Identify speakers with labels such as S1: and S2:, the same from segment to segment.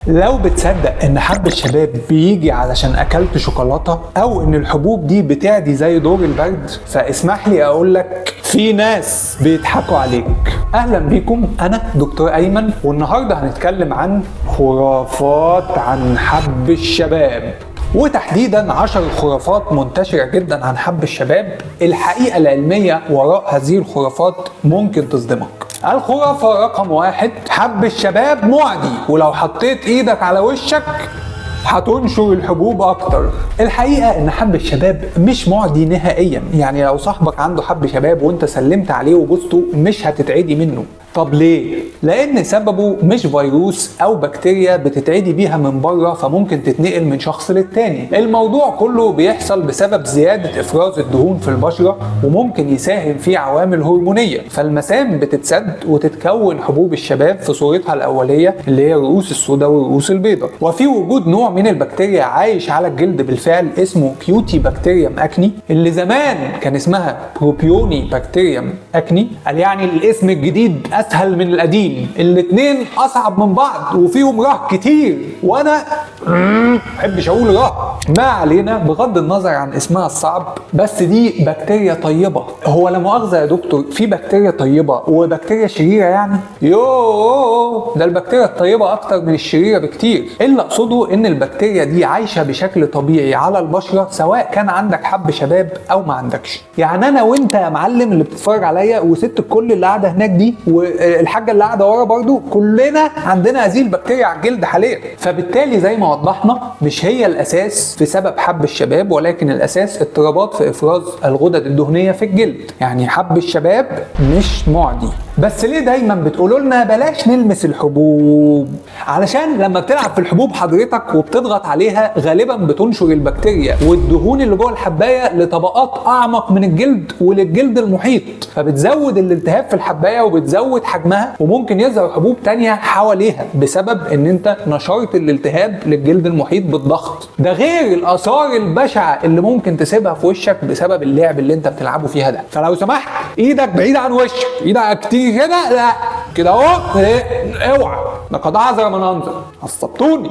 S1: لو بتصدق ان حب الشباب بيجي علشان اكلت شوكولاتة او ان الحبوب دي بتعدي زي دور البرد، فاسمح لي اقول لك في ناس بيضحكوا عليك. اهلا بيكم، انا دكتور ايمن، والنهارده هنتكلم عن خرافات عن حب الشباب، وتحديدا 10 خرافات منتشرة جدا عن حب الشباب. الحقيقة العلمية وراء هذه الخرافات ممكن تصدمك. الخرافة رقم 1: حب الشباب معدي، ولو حطيت ايدك على وشك هتنشر الحبوب اكتر. الحقيقة ان حب الشباب مش معدي نهائيا، يعني لو صاحبك عنده حب شباب وانت سلمت عليه وبوسته مش هتتعدي منه. طب ليه؟ لان سببه مش فيروس او بكتيريا بتتعدي بيها من بره فممكن تتنقل من شخص للتاني. الموضوع كله بيحصل بسبب زيادة افراز الدهون في البشرة، وممكن يساهم فيه عوامل هرمونية، فالمسام بتتسد وتتكون حبوب الشباب في صورتها الاولية اللي هي الرؤوس السوداء والرؤوس البيضاء. وفي وجود نوع من البكتيريا عايش على الجلد بالفعل اسمه Cutibacterium acne، اللي زمان كان اسمها Propionibacterium acne. قال يعني الاسم الجديد اسهل من القديم، الاتنين اصعب من بعض وفيهم راه كتير، وانا محبش اقول راه. ما علينا، بغض النظر عن اسمها الصعب، بس دي بكتيريا طيبة. هو لا مؤاخذة يا دكتور، في بكتيريا طيبة وبكتيريا شريرة يعني؟ يوه، ده البكتيريا الطيبة اكتر من الشريرة بكتير. اللي اقصده ان البكتيريا دي عايشه بشكل طبيعي على البشرة سواء كان عندك حب شباب او ما عندكش. يعني انا وانت يا معلم اللي بتتفرج عليا، وست الكل اللي قاعدة هناك دي، والحاجة اللي قاعدة ورا برضو، كلنا عندنا هذه البكتيريا على الجلد حاليا. فبالتالي زي ما وضحنا مش هي الاساس في سبب حب الشباب، ولكن الاساس اضطرابات في افراز الغدد الدهنية في الجلد. يعني حب الشباب مش معدي. بس ليه دايما بتقولوا لنا بلاش نلمس الحبوب؟ علشان لما بتلعب في الحبوب حضرتك وبتضغط عليها غالبا بتنشر البكتيريا والدهون اللي جوه الحبايه لطبقات اعمق من الجلد وللجلد المحيط، فبتزود الالتهاب في الحبايه وبتزود حجمها، وممكن يظهر حبوب تانية حواليها بسبب ان انت نشرت الالتهاب للجلد المحيط بالضغط. ده غير الاثار البشعة اللي ممكن تسيبها في وشك بسبب اللعب اللي انت بتلعبه فيها ده. فلو سمحت ايدك بعيد عن وشك، ايدك كتير كده لا كده اهو، اوعى، لقد اعذر من انذر، عصبتوني.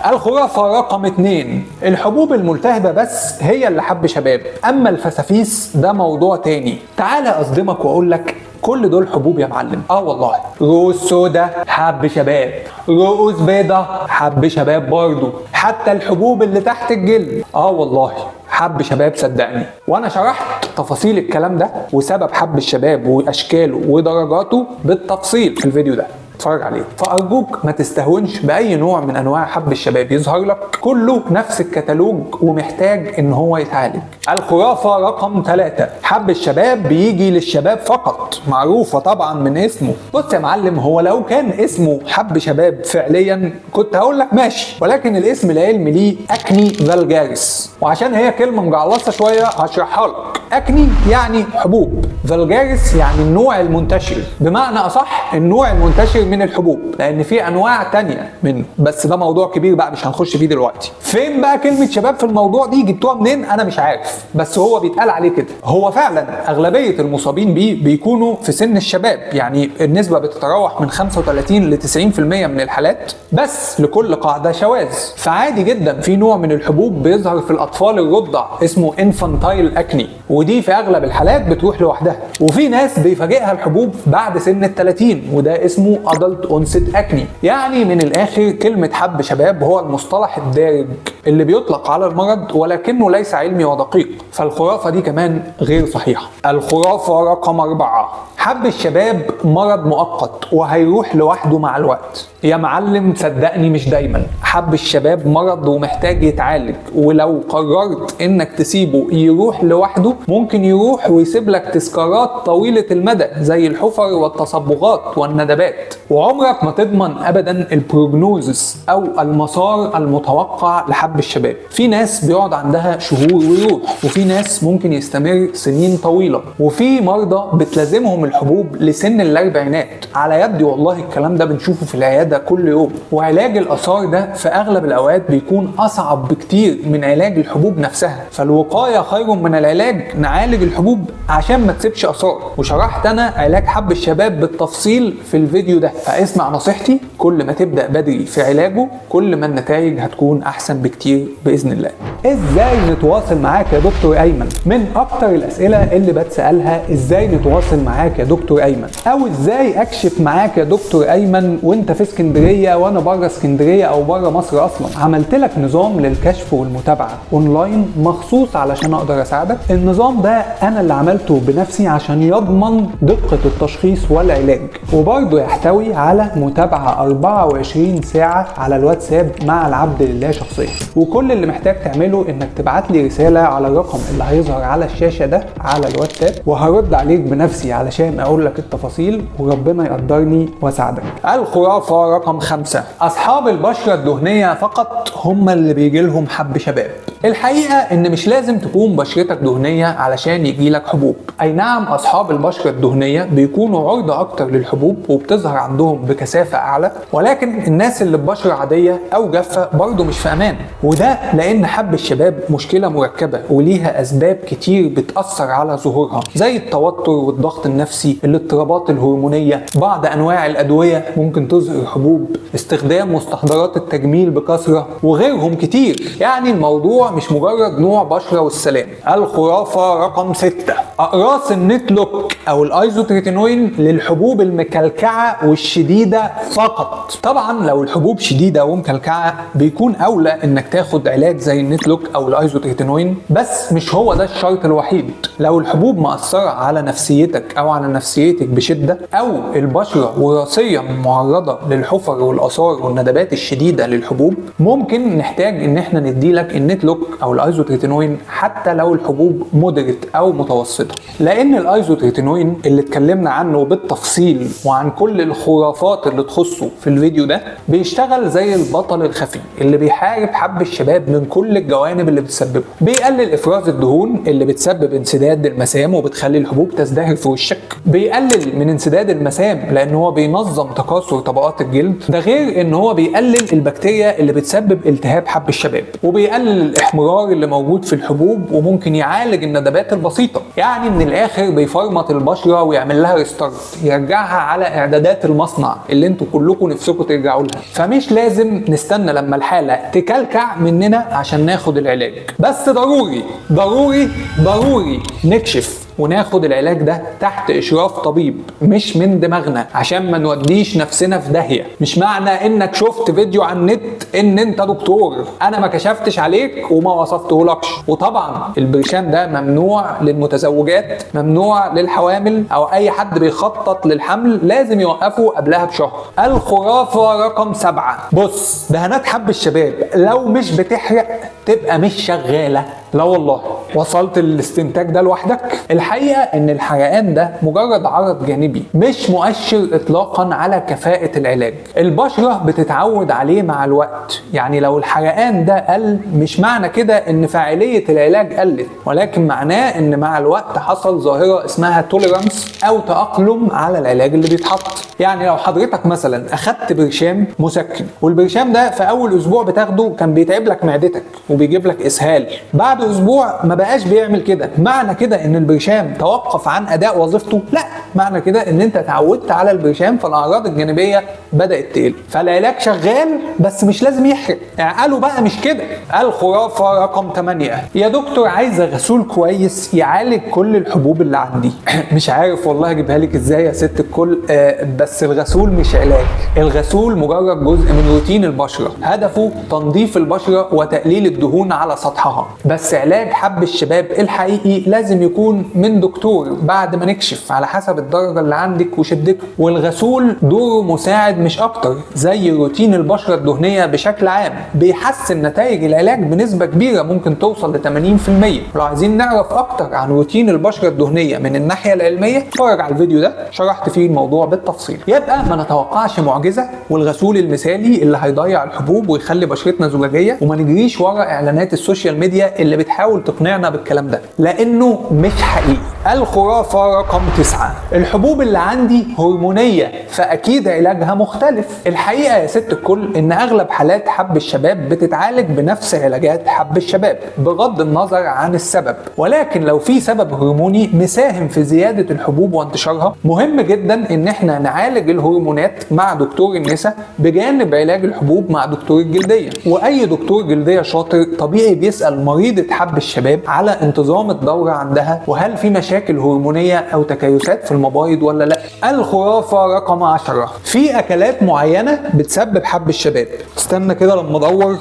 S1: الخرافة رقم 2: الحبوب الملتهبه بس هي اللي حب شباب، اما الفسافيس ده موضوع تاني. تعالى اصدمك واقول لك كل دول حبوب يا معلم. والله، رؤوس سودا حب شباب، رؤوس بيضة حب شباب برضو، حتى الحبوب اللي تحت الجلد والله حب شباب، صدقني. وانا شرحت تفاصيل الكلام ده وسبب حب الشباب واشكاله ودرجاته بالتفصيل في الفيديو ده، اتفرج عليه. فارجوك ما تستهونش باي نوع من انواع حب الشباب يظهر لك، كله نفس الكتالوج ومحتاج ان هو يتعالج. الخرافة رقم 3: حب الشباب بيجي للشباب فقط، معروفة طبعا من اسمه. بص يا معلم، هو لو كان اسمه حب شباب فعليا كنت هقول لك ماشي، ولكن الاسم العلمي ليه acne vulgaris، وعشان هي كلمة مجعلصه شوية هشرحها لك. acne يعني حبوب، vulgaris يعني النوع المنتشر، بمعنى اصح النوع المنتشر من الحبوب، لان في انواع تانية منه، بس ده موضوع كبير بقى مش هنخش فيه دلوقتي. فين بقى كلمة شباب في الموضوع دي؟ جبتوها منين؟ انا مش عارف، بس هو بيتقال عليه كده. هو فعلا اغلبية المصابين بيه بيكونوا في سن الشباب، يعني النسبة بتتراوح من 35 ل 90% من الحالات، بس لكل قاعدة شواذ. فعادي جدا في نوع من الحبوب بيظهر في الاطفال الرضع اسمه infantile acne، ودي في اغلب الحالات بتروح لوحدها. وفي ناس بيفاجئها الحبوب بعد سن ال 30، وده اسمه adult onset acne. يعني من الاخر كلمة حب شباب هو المصطلح الدارج اللي بيطلق على المرض، ولكنه ليس علمي ودقيق، فالخرافة دي كمان غير صحيحة. الخرافة رقم 4: حب الشباب مرض مؤقت وهيروح لوحده مع الوقت. يا معلم صدقني مش دايما، حب الشباب مرض ومحتاج يتعالج، ولو قررت انك تسيبه يروح لوحده ممكن يروح ويسيب لك تذكارات طويلة المدى زي الحفر والتصبغات والندبات، وعمرك ما تضمن ابدا ال prognosis او المسار المتوقع لحب الشباب. في ناس بيقعد عندها شهور ويروح، وفي ناس ممكن يستمر سنين طويلة، وفي مرضى بتلازمهم الحبوب الحبوب لسن الاربعينات. على يدي والله الكلام ده بنشوفه في العيادة كل يوم. وعلاج الاثار ده في اغلب الاوقات بيكون اصعب بكتير من علاج الحبوب نفسها، فالوقايه خير من العلاج. نعالج الحبوب عشان ما تسيبش اثار. وشرحت انا علاج حب الشباب بالتفصيل في الفيديو ده، فاسمع نصيحتي، كل ما تبدا بدري في علاجه كل ما النتائج هتكون احسن بكتير باذن الله. ازاي نتواصل معاك يا دكتور ايمن؟ من اكتر الاسئلة اللي بتسالها ازاي نتواصل معاك يا دكتور ايمن، او ازاي اكشف معاك يا دكتور ايمن وانت في اسكندرية وانا بره اسكندرية او بره مصر اصلا. عملت لك نظام للكشف والمتابعة اونلاين مخصوص علشان اقدر اساعدك. النظام ده انا اللي عملته بنفسي عشان يضمن دقه التشخيص والعلاج، وبرضه يحتوي على متابعه 24 ساعة على الواتساب مع العبد لله شخصيا. وكل اللي محتاج تعمله انك تبعت لي رسالة على الرقم اللي هيظهر على الشاشة ده على الواتساب، وهرد عليك بنفسي علشان اقول لك التفاصيل، وربنا يقدرني واساعدك. الخرافة رقم 5، اصحاب البشرة الدهنية فقط هم اللي بيجي لهم حب شباب. الحقيقة ان مش لازم تكون بشرتك دهنية علشان يجي لك حبوب. اي نعم اصحاب البشرة الدهنية بيكونوا عرضه اكتر للحبوب وبتظهر عندهم بكثافة اعلى، ولكن الناس اللي ببشره عادية او جافة برضه مش في امان. وده لان حب الشباب مشكلة مركبة وليها اسباب كتير بتاثر على ظهورها، زي التوتر والضغط النفسي، الاضطرابات الهرمونيه، بعض انواع الادوية ممكن تظهر حبوب، استخدام مستحضرات التجميل بكثرة، وغيرهم كتير. يعني الموضوع مش مجرد نوع بشره والسلام. الخرافة رقم 6، اقراص النتلوك او الايزوتريتينوين للحبوب المكلكعه والشديده فقط. طبعا لو الحبوب شديدة ومكلكعه بيكون اولى انك تاخد علاج زي النتلوك او الايزوتريتينوين، بس مش هو ده الشرط الوحيد. لو الحبوب مأثره على نفسيتك او على نفسيتك بشده، او البشرة وراثيا معرضه للحفر والاثار والندبات الشديدة للحبوب، ممكن نحتاج ان احنا نديلك النتلوك او الايزوتريتينوين حتى لو الحبوب moderate او متوسطه. لان الايزوتريتينوين اللي اتكلمنا عنه بالتفصيل وعن كل الخرافات اللي تخصه في الفيديو ده بيشتغل زي البطل الخفي اللي بيحارب حب الشباب من كل الجوانب اللي بتسببه. بيقلل افراز الدهون اللي بتسبب انسداد المسام وبتخلي الحبوب تزدهر في وشك، بيقلل من انسداد المسام لان هو بينظم تكاثر طبقات الجلد، ده غير ان هو بيقلل البكتيريا اللي بتسبب التهاب حب الشباب، وبيقلل الاحمرار اللي موجود في الحبوب، وممكن يعالج الندبات البسيطة. يعني من الاخر بيفرمط البشرة ويعمل لها restart، يرجعها على اعدادات المصنع اللي انتوا كلكم نفسكم ترجعوا لها. فمش لازم نستنى لما الحالة تكلكع مننا عشان ناخد العلاج، بس ضروري ضروري ضروري نكشف وناخد العلاج ده تحت اشراف طبيب، مش من دماغنا، عشان ما نوديش نفسنا في داهية. مش معنى انك شفت فيديو على النت ان انت دكتور، انا ما كشفتش عليك وما وصفتهولكش. وطبعا البرشام ده ممنوع للمتزوجات، ممنوع للحوامل، او اي حد بيخطط للحمل لازم يوقفه قبلها بشهر. الخرافة رقم 7، بص، دهانات حب الشباب لو مش بتحرق تبقى مش شغالة. لا والله، وصلت للاستنتاج ده لوحدك؟ الحقيقة ان الحرقان ده مجرد عرض جانبي، مش مؤشر اطلاقا على كفاءة العلاج. البشرة بتتعود عليه مع الوقت، يعني لو الحرقان ده قل مش معنى كده ان فاعلية العلاج قلت، ولكن معناه ان مع الوقت حصل ظاهرة اسمها tolerance او تأقلم على العلاج اللي بيتحط. يعني لو حضرتك مثلا اخدت برشام مسكن، والبرشام ده في اول اسبوع بتاخده كان بيتعب لك معدتك وبيجيب لك اسهال، بعد اسبوع ما بقاش بيعمل كده، معنى كده ان البرشام توقف عن اداء وظيفته؟ لا، معنى كده ان انت اتعودت على البرشام فالاعراض الجانبية بدات تقل. فالعلاج شغال بس مش لازم يحرق. اعقلوا بقى، مش كده. الخرافة رقم 8، يا دكتور عايزه غسول كويس يعالج كل الحبوب اللي عندي. مش عارف والله اجيبها لك ازاي يا ست الكل، بس الغسول مش علاج. الغسول مجرد جزء من روتين البشرة، هدفه تنظيف البشرة وتقليل الدهون على سطحها، بس علاج حب الشباب الحقيقي لازم يكون من دكتور بعد ما نكشف على حسب الدرجة اللي عندك وشدته. والغسول دوره مساعد مش اكتر، زي روتين البشرة الدهنية بشكل عام بيحسن نتائج العلاج بنسبة كبيرة ممكن توصل ل 80%. لو عايزين نعرف اكتر عن روتين البشرة الدهنية من الناحية العلمية اتفرج على الفيديو ده، شرحت فيه الموضوع بالتفصيل. يبقى ما نتوقعش معجزه والغسول المثالي اللي هيضيع الحبوب ويخلي بشرتنا زجاجيه، وما نجريش ورا اعلانات ال social media اللي بتحاول تقنعنا تقتنع بالكلام ده لانه مش حقيقي. الخرافة رقم 9، الحبوب اللي عندي هرمونية فأكيد علاجها مختلف. الحقيقة يا ست الكل إن أغلب حالات حب الشباب بتتعالج بنفس علاجات حب الشباب بغض النظر عن السبب، ولكن لو في سبب هرموني مساهم في زيادة الحبوب وانتشارها، مهم جدا إن احنا نعالج الهرمونات مع دكتور النساء بجانب علاج الحبوب مع دكتور الجلدية. وأي دكتور جلدية شاطر طبيعي بيسأل مريضة حب الشباب على انتظام الدورة عندها وهل في مشاكل هرمونية أو تكيسات في المبايض ولا لا. الخرافة رقم 10، في أكلات معينة بتسبب حب الشباب. استنى كده لما أدور،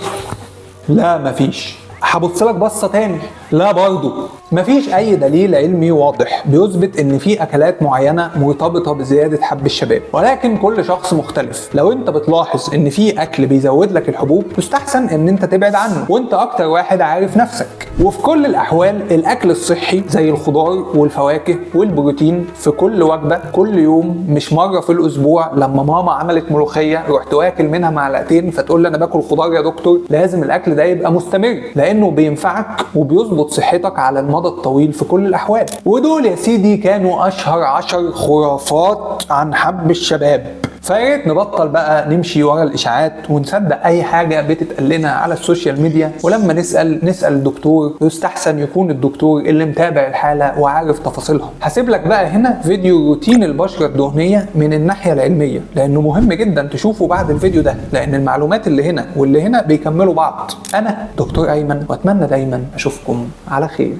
S1: لا مفيش. هبص لك بصة تاني، لا برضو مفيش اي دليل علمي واضح بيثبت ان في اكلات معينة مرتبطة بزيادة حب الشباب، ولكن كل شخص مختلف. لو انت بتلاحظ ان في اكل بيزود لك الحبوب يستحسن ان انت تبعد عنه، وانت اكتر واحد عارف نفسك. وفي كل الاحوال الاكل الصحي زي الخضار والفواكه والبروتين في كل وجبة كل يوم، مش مرة في الاسبوع لما ماما عملت ملوخية رحت واكل منها معلقتين فتقول لي انا باكل خضار يا دكتور. لازم الاكل ده يبقى مستمر لانه بينفعك وبيظبط صحتك على المدى الطويل في كل الاحوال. ودول يا سيدي كانوا اشهر 10 خرافات عن حب الشباب. فياريت نبطل بقى نمشي ورا الاشاعات ونصدق اي حاجة بتتقال لنا على ال social media، ولما نسال الدكتور، يستحسن يكون الدكتور اللي متابع الحالة وعارف تفاصيلها. هسيب لك بقى هنا فيديو روتين البشرة الدهنية من الناحية العلمية لانه مهم جدا تشوفه بعد الفيديو ده، لان المعلومات اللي هنا واللي هنا بيكملوا بعض. انا دكتور ايمن، واتمنى دايما اشوفكم على خير.